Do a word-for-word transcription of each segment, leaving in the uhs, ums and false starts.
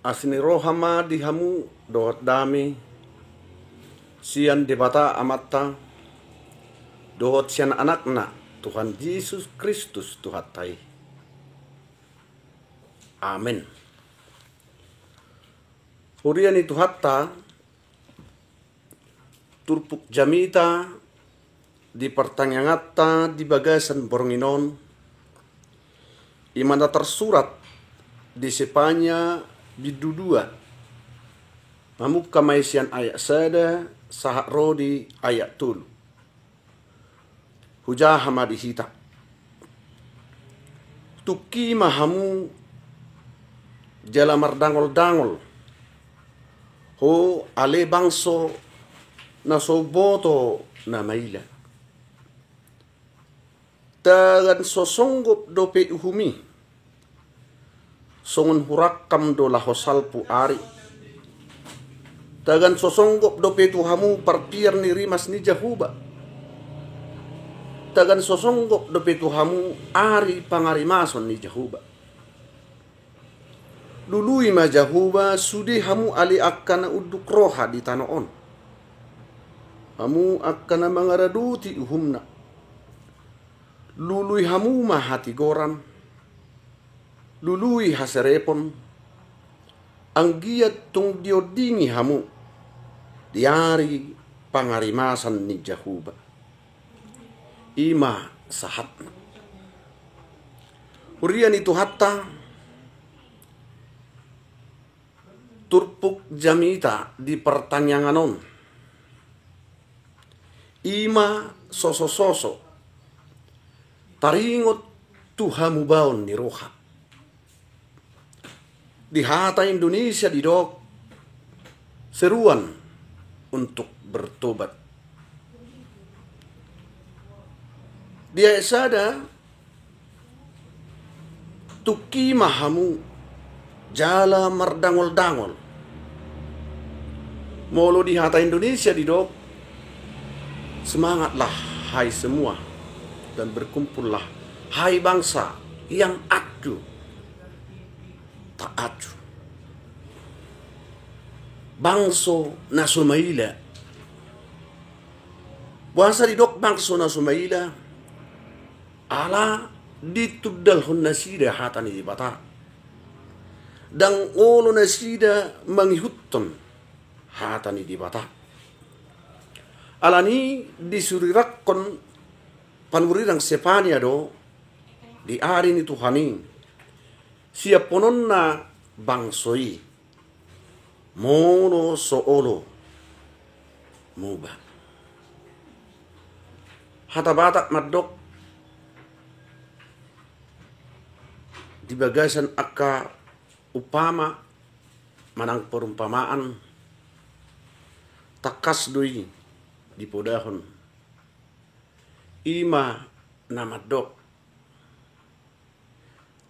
Asi ni roha ma di hamu dohot dame sian Debata Amanta dohot sian Anakna Tuhan Jesus Kristus Tuhanta i. Amen. Huria ni Tuhanta, turpuk jamita di partangianganta di bagasan borngin on, i ma na tarsurat di Sefania bindu dua, mamungka ma i sian ayat sada sahat ro di ayat tolu. Hujaha ma di hita. Tungki ma hamu jala mardangol-dangol, ho ale bangso na so huboto na maila. Tagan so songgop dope uhum i, songon hurangkam do laho salpu ari. Tagan so songgop dope tu hamu parpiar ni rimas ni Jahowa. Tagan so songgop dope tu hamu ari pangarimason ni Jahowa. Lului ma Jahowa sude hamu ale angka na unduk roha di tano on. Hamu angka na mangaradoti uhumna. Lului hamu ma hatigoran. Lului haserepon, anggiat tung diondingi hamu di ari pangarimasan ni Jahowa. I ma sahatna. Huria ni Tuhanta, turpuk jamita di partangiangan on, i ma sosososo taringot tu hamubaon ni roha. Di hata Indonesia didok seruan untuk bertobat. Di ayat sada, tungki ma hamu jala mardangol-dangol. Molo di hata Indonesia didok, semangatlah hai semua dan berkumpullah hai bangsa yang acuh tak acuh. Bangso na so maila. Boasa didok bangso na so maila? Ala ditundalhon nasida hata ni Debata. Ndang olo nasida mangihuthon hata ni Debata. Alani i disurirangkon panurirang Sefania do di ari ni Tuhan i siaphononna bangso i. Molo so olo muba. Hata Batak mandok di bagasan angka umpama manang perumpamaan, tangkas do i dipodahon. I ma na mandok,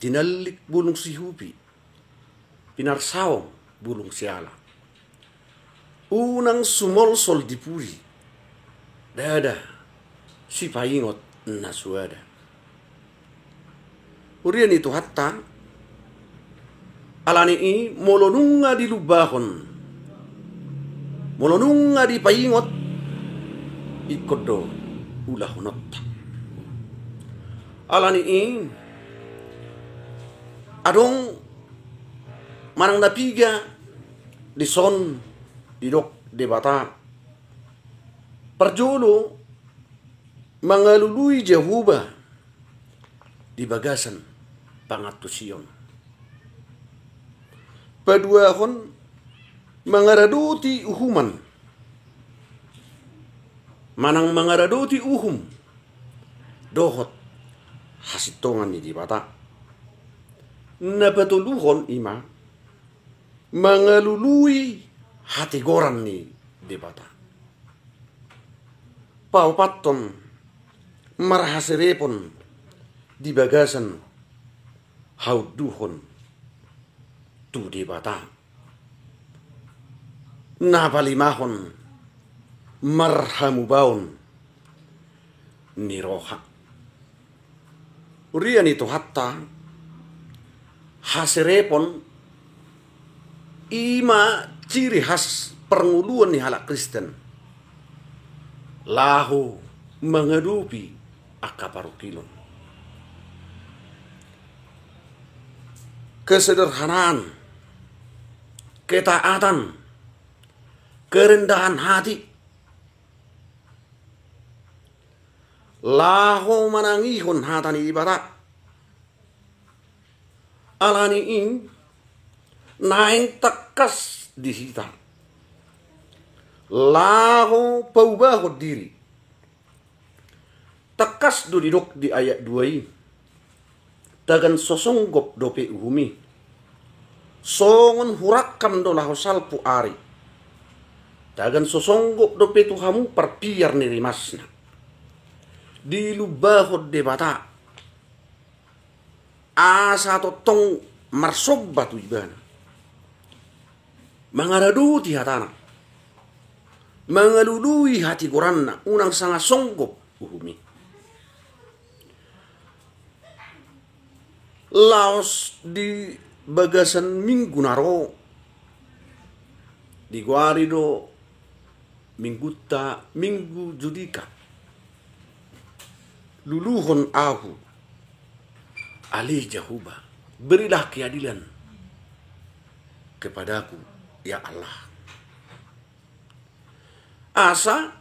tinallik bulung sihupi, pinarsaong bulung siala. Unang sumolsol di pudi, ndada sipaingot na suada. Huria ni Tuhanta, alani i molo nunga dilumbahon, molo nunga dipaingot, ingkon do ulahononta. Alani i adong manang na piga dison didok Debata. Parjolo, mangalului Jahowa di bagasan pangantusion. Paduahon, mangaradoti uhuman manang mangaradoti uhum dohot hasintongan ni Debata. Na patoluhon i ma mangalului hatigoran ni Debata. Paopathon, marhaserepon di bagasan haunduhon tu Debata. Na palimahon, marhamubaon ni roha. Huria ni Tuhanta, haserepon I ma ciri khas parngoluan ni halak Kristen laho mangadopi angka parungkilon. Kesederhanaan, ketaatan, kerendahan hati, laho manangihon hata ni Debata. Alani i naeng tangkas di hita laho paubahon diri. Tangkas do didok di ayat dua i, tagan so songgop dope uhum i, songon hurangkam do laho salpu ari. Tagan so songgop dope tu hamu parpiar ni rimasna. Dilumbahon Debata asa tongtong marsomba tu Ibana, mangaradoti hatana, mangalului hatigoranna, unang sanga songgop uhum i. Laos di bagasan minggu na ro, digoari do minggunta Minggu Judika. Luluhon ahu, ale Jahowa, berilah keadilan kepadaku, ya Allah. Asa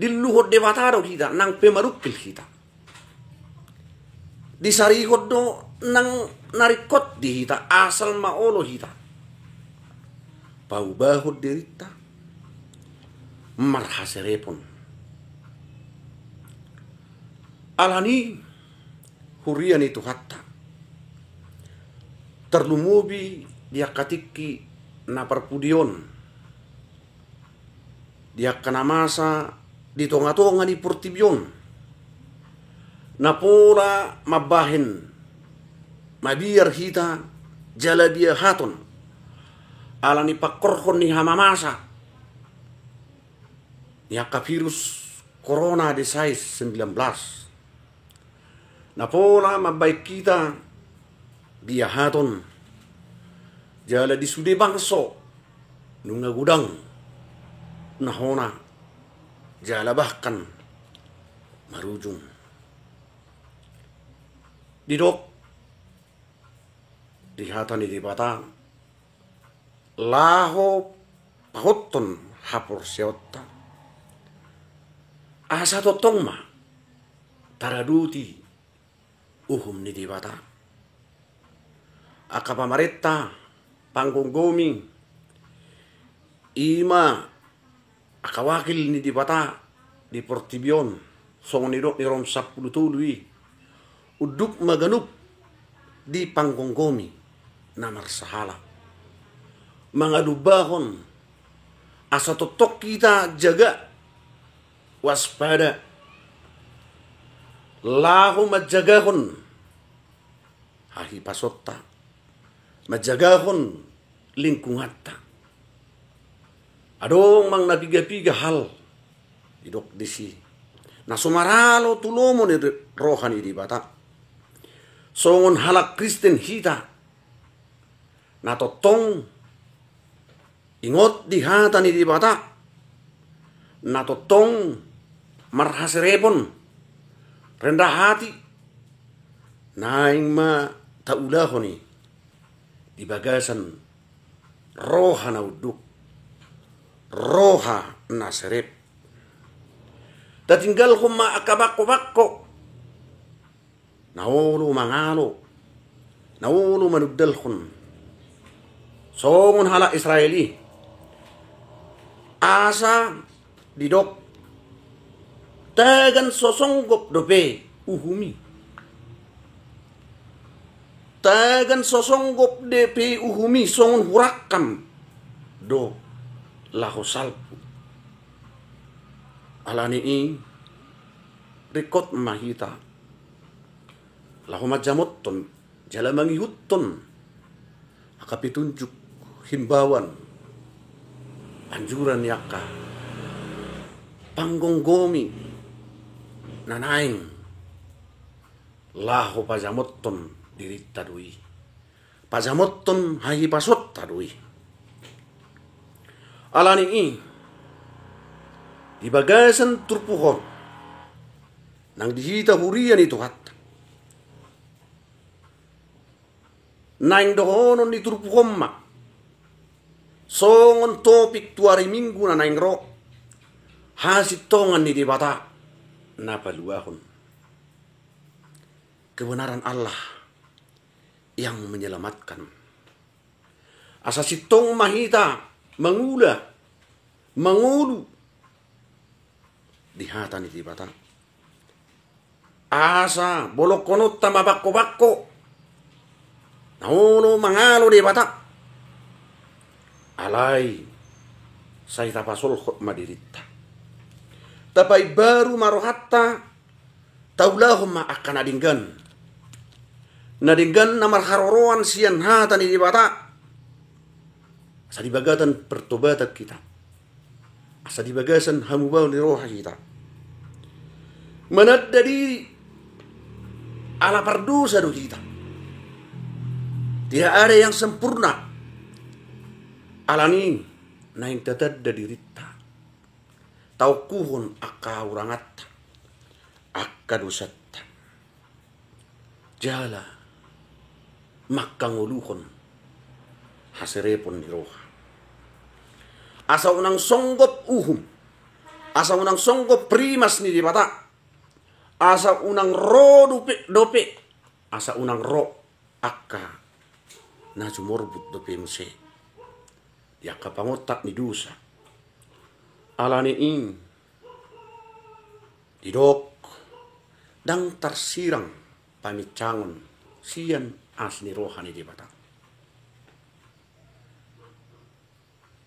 diluluhon Debata do hita nang pe marungkil hita. Disarihon do nang na ringkot di hita, asal ma olo hita paubahon dirinta marhaserepon. Alani i, huria ni Tuhanta, tarlumobi di angka tingki na parpudi on, di angka na masa di tongatonga ni portibi on, na pola mambahen mabiar hita jala biahaton ala ni pangkorhon ni hamamasa ni angka virus corona di sais sembilan belas. Na pola mambahen hita biahaton jala di sude bangso nunga godang na hona jala bahkan marujung. Didok di hata ni Debata laho pahothon haporseaonta, asa tongtong ma taradoti uhum ni Debata. Angka pamarenta, panggomgomi, i ma angka wakil ni Debata di portibi on, songon nidok ni Rom sampulu tolu i, unduk ma ganup dipanggomgomi na marsahala. Mangalumbahon asa tongtong hita jaga, waspada, laho manjagahon hahipasonta, manjagahon lingkunganta. Adong manang na pigapiga hal didok disi na so maralo tu lomo ni roha ni Debata. Songon halak Kristen hita na tongtong ingot di hata ni Debata, na tongtong marhaserepon, rendah hati, naeng ma taulahon i di bagasan roha na unduk, roha na serep. Tatinggalhon ma angka bangkobangko na olo mangalo, na olo manundalhon songon halak Israel i. Asa didok, tagan so songgop dope uhum i. Tagan so songgop dope uhum i, songon hurangkam do laho salpu. Alani i, ringkot ma hita laho manjamothon jala mangihuthon angka pitunjuk, himbauan, anjuran ni angka panggomgomi na naeng laho pajamothon dirinta do i. pajamothon hahipasonta do i. Ala ni i, di bagasan turpuk on, nang di hita huria ni Tuhanta, naeng dohonon ni turpuk on ma songon topik tu ari Minggu na naeng ro, hasintongan ni Debata na paluahon. Kebenaran Allah yang menyelamatkan. Asa sintong ma hita mangula, mangolu di hata ni Debata. Asa bolongkononta ma bangkobangko na olo mangalo Debata. Alai sai tapasolhot ma dirinta, tapaimbaru ma rohanta, taulahon ma angka na denggan, na denggan na marharoroan sian hata ni Debata. Asa di bagasan pertobatan hita, asa di bagasan hamubaon ni roha hita, mananda diri, ala pardosa do hita. Tidak ada yang sempurna. Ala ni i, naeng tatanda dirinta, taongkuhon angka hahuranganta, angka dosanta, jala manghangoluhon haserepon ni roha. Asa unang songgop uhum, asa unang songgop rimas ni Debata, asa unang ro dope, dope, asa unang ro angka na jumorbut dope muse di angka pangontak ni dosa. Ala ni i, didok, ndang tarsirang paminsangon sian asi ni roha ni Debata.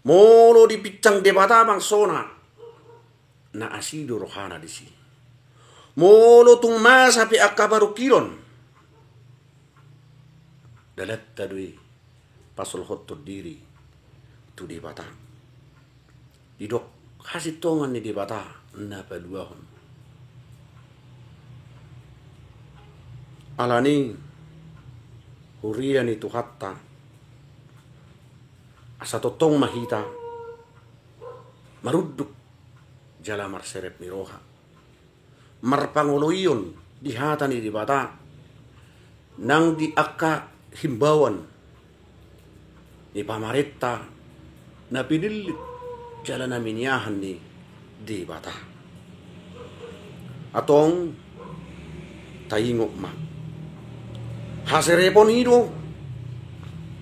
Molo dipinsang Debata bangsona, na asi do rohana disi. Molo tung masa pe angka parungkilon, dalanta do i pasolhothon diri tu Debata. Didok, hasintongan ni Debata na paluahon. Ala ni i, huria ni Tuhanta, asa tongtong ma hita marunduk jala marserep ni roha, marpangoloion di hata ni Debata, nang di angka himbauan ni pamarenta na pinillit jala na miniahan ni Debata. Antong taingot ma, haserepon i do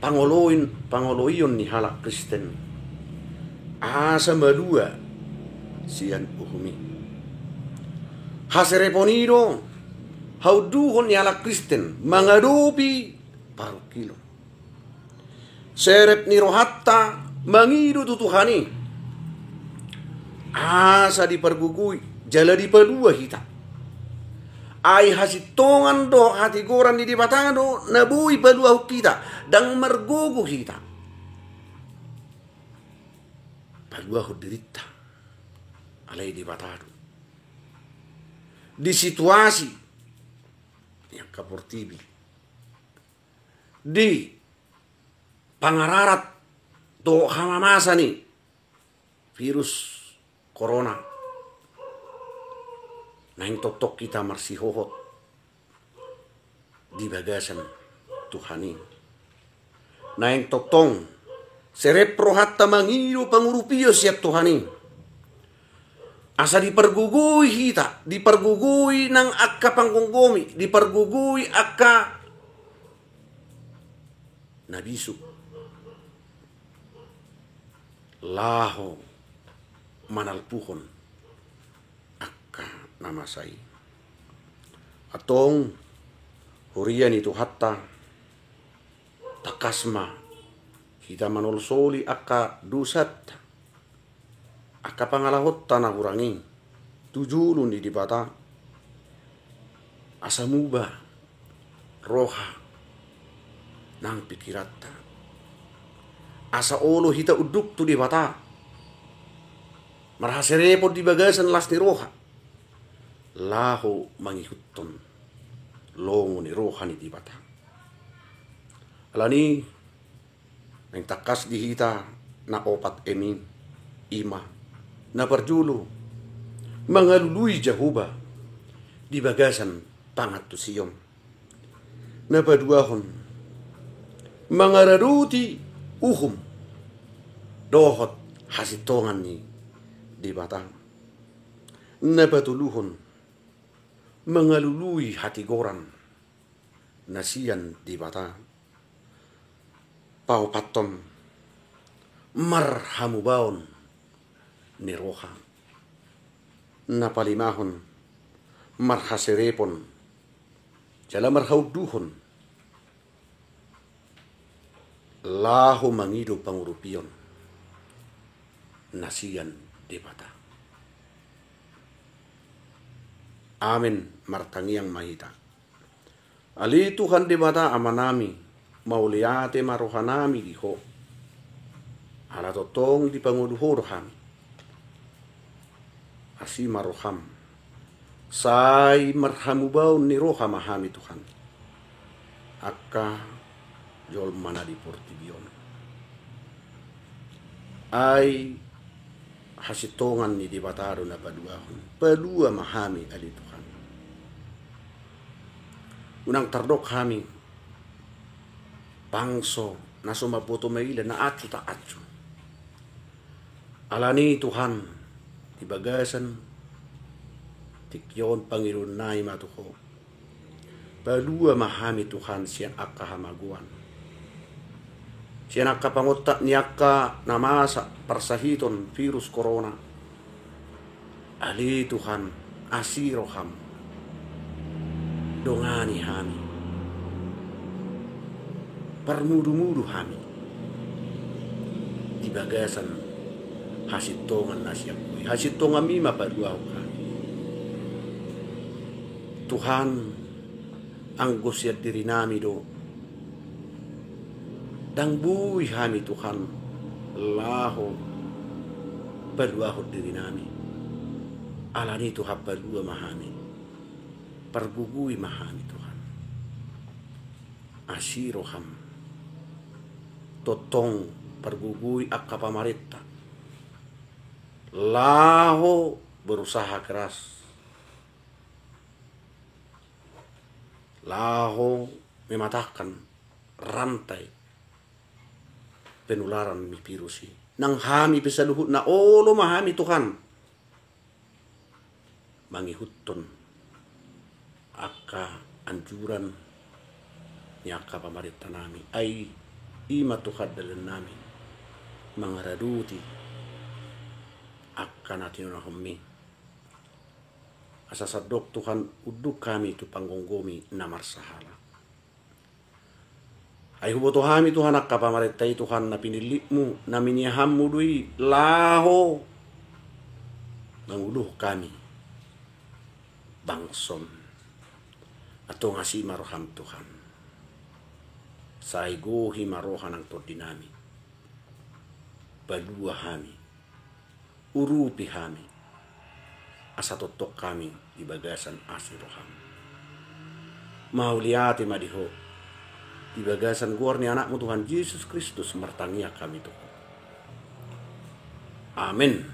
pangoloin, pangoloion ni halak Kristen asa malua sian uhum i. Haserepon i do haunduhon ni halak Kristen mangadopi parungkilon. Serep ni rohanta mangido tu Tuhan i, asa dipargogoi jala dipalua hita. Ai hasintongan dohot hatigoran ni Debata do na boi paluahon hita, ndang margogo hita paluahon dirinta. Alai Debata do di situasi ni angka portibi, di pangararat dohot hamamasa ni virus corona, naeng tongtong hita marsihohot di bagasan Tuhan i. Naeng tongtong serep rohanta mangido pangurupion sian Tuhan i, asa dipargogoi hita, dipargogoi nang angka panggomgomi, dipargogoi angka na bisuk laho manalpuhon angka na masa i. Antong, huria ni Tuhanta, tangkas ma hita manolsoli angka dosanta, angka pangalahonta na hurang i tu jolo ni Debata, asa muba roha nang pikiranta, asa olo hita unduk tu Debata, marhaserepon di bagasan las ni roha, laho mangihuthon lomo ni roha ni Debata. Alani i, naeng tangkas di hita na opat eme i, i ma: Na parjolo, mangalului Jahowa di bagasan pangantusion. Na paduahon, mangaradoti uhum dohot hasintongan ni Debata. Na patoluhon, mangalului hatigoran na sian Debata. Paopathon, marhamubaon ni roha. Na palimahon, marhaserepon jala marhaunduhon laho mangido pangurupion na sian Debata. Amen. Martangiang ma hita. Ale Tuhan Debata Amanami, mauliate ma rohanami di Ho. Ala tongtong dipangolu Ho do hami. Asi ma roham. Sai marhamubaon ni roha ma hami, Tuhan, angka jolma na di portibi on. Ai hasintongan ni Debata do na paduahon. Palua ma hami, ale Tuhan. Unang tardok hami bangso na so mamboto maila, na acu tak acu. Alani i, Tuhan, di bagasan tingki on pangidoannami ma tu Ho. Palua ma hami, Tuhan, sian angka hamagoan, sian angka pangontak ni angka na masa parsahiton virus corona. Ale Tuhan, asi roham, dongani hami, parmudumudu hami di bagasan hasintongan na sian Ho i. Hasintonganmi ma paluahon hami. Tuhan, anggo sian dirinami do, ndang boi hami, Tuhan, laho paluahon dirinami. Alani i, Tuhan, palua ma hami. Pargogoi ma hami, Tuhan. Asi roham. Tongtong pargogoi angka pamarenta laho berusaha keras laho mematahkan rantai penularan ni virus i. Nang hami pe saluhutna, olo ma hami, Tuhan, mangihuthon angka anjuran ni angka pamarentanami. Ai i ma, Tuhan, dalannami mangaradoti angka na tinonahonmi. Asa sandok, Tuhan, unduk hami tu panggomgomi na marsahala. Ai huboto hami, Tuhan, angka pamarenta i, Tuhan, na pinillitmu, na miniahanmu do i laho manguluhon hami bangso on. Antong asi ma roham, Tuhan. Sai gohi ma roha nang tondinami. Palua hami. Urupi hami, asa tongtong hami di bagasan asi roham. Mauliate ma di Ho. Di bagasan goar ni Anakmu, Tuhan Jesus Kristus, martangiang hami tu Ho. Amen.